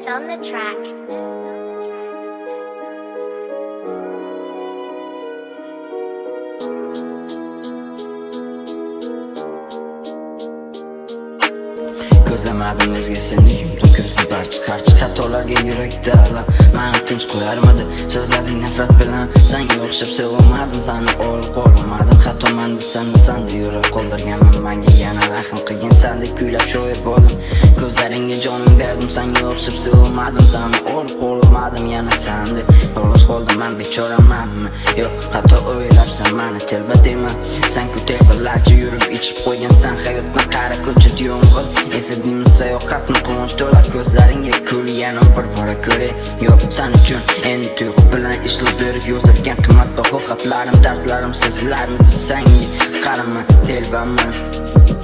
Dex on the track. Ko'zlamadim o'zgasini, yumdim ko'zni. Barcha qarchi xatolarga yurakda alam. Mani tinch qo'yarmidi so'zlaring nafrat bilan? Sanga o'xshab sevolmadim, sani o'lib qolmadim. Xatoman desam, sanda yurak qoldirganman. Manga yana rahm qilgin sanda, kuylab shoir bo'ldim. Ko'zlaringga jonim berdim, sanga o'xshab sevolmadim, sani o'lib qolmadim. Yana sanda yolg'iz qoldim man, bechoramanmi? Yo'q, xato o'ylabsan, mani telba dema. San ku telbalarcha yurib ichib qo'ygansan hayotdan. Qara, ko'chada yomg'ir. Esladingmi sayohatni? Quvonch to'la ko'zlaringga kul, yana bir bora ko'ray. Yo'q, san uchun endi tuyg'u bilan ishlov berib yozilgan qimmatbaho xatlarim, dardlarim sezilarmidi sanga? Qarama, telbaman,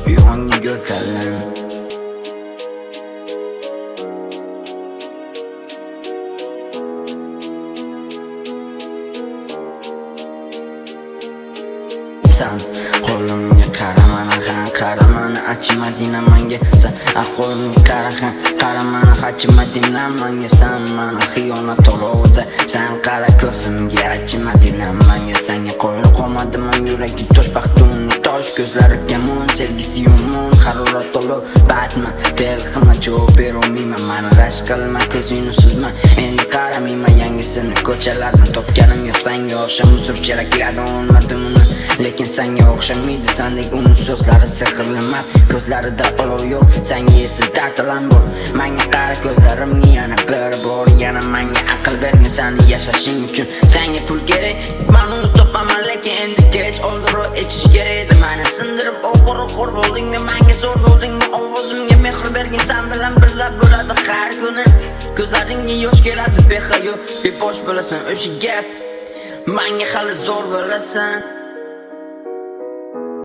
uyg'ongin, go'zalim. San qo'limga qara mana, ha, qara mana, achimading manga. San qo'limga qara, ha, qara mana, achimading manga. San mana xiyonat olovida. San qara ko'zimga, achimading manga. Sanga qoyil qolmadim, yuragi tosh, baxtim tosh, ko'zlari kamon, sevgisi yomon, harorat olov batma tel qilma, javob berolmayman. Mani rashk qilma, ko'zingni suzma, endi qaramayman. Yangisini ko'chalardan topganim yo'q, sanga o'xshab musor chelaklardan olmadim uni. Lekin sanga o'xshamaydi, sandek uni so'zlari sehrli emas, ko'zlarida olov yo'q, sanga esa dard alam bor. Manga qara ko'zlarimga yana bir bor, yana manga aql bergin sani yashashing uchun. Sanga pul kerak, man uni topaman, lekin endi kech, oldinroq aytish kerak edi. Mani sindirib oxiri xo'r bo'ldingmi, manga zo'r bo'ldingmi? Ovozimga mehr bergin, san bilan birga bo'ladi har kuni. Ko'zlaringga yosh keladi behayo, beposh bo'lasan o'sha gap. Manga hali zo'r bo'lasan.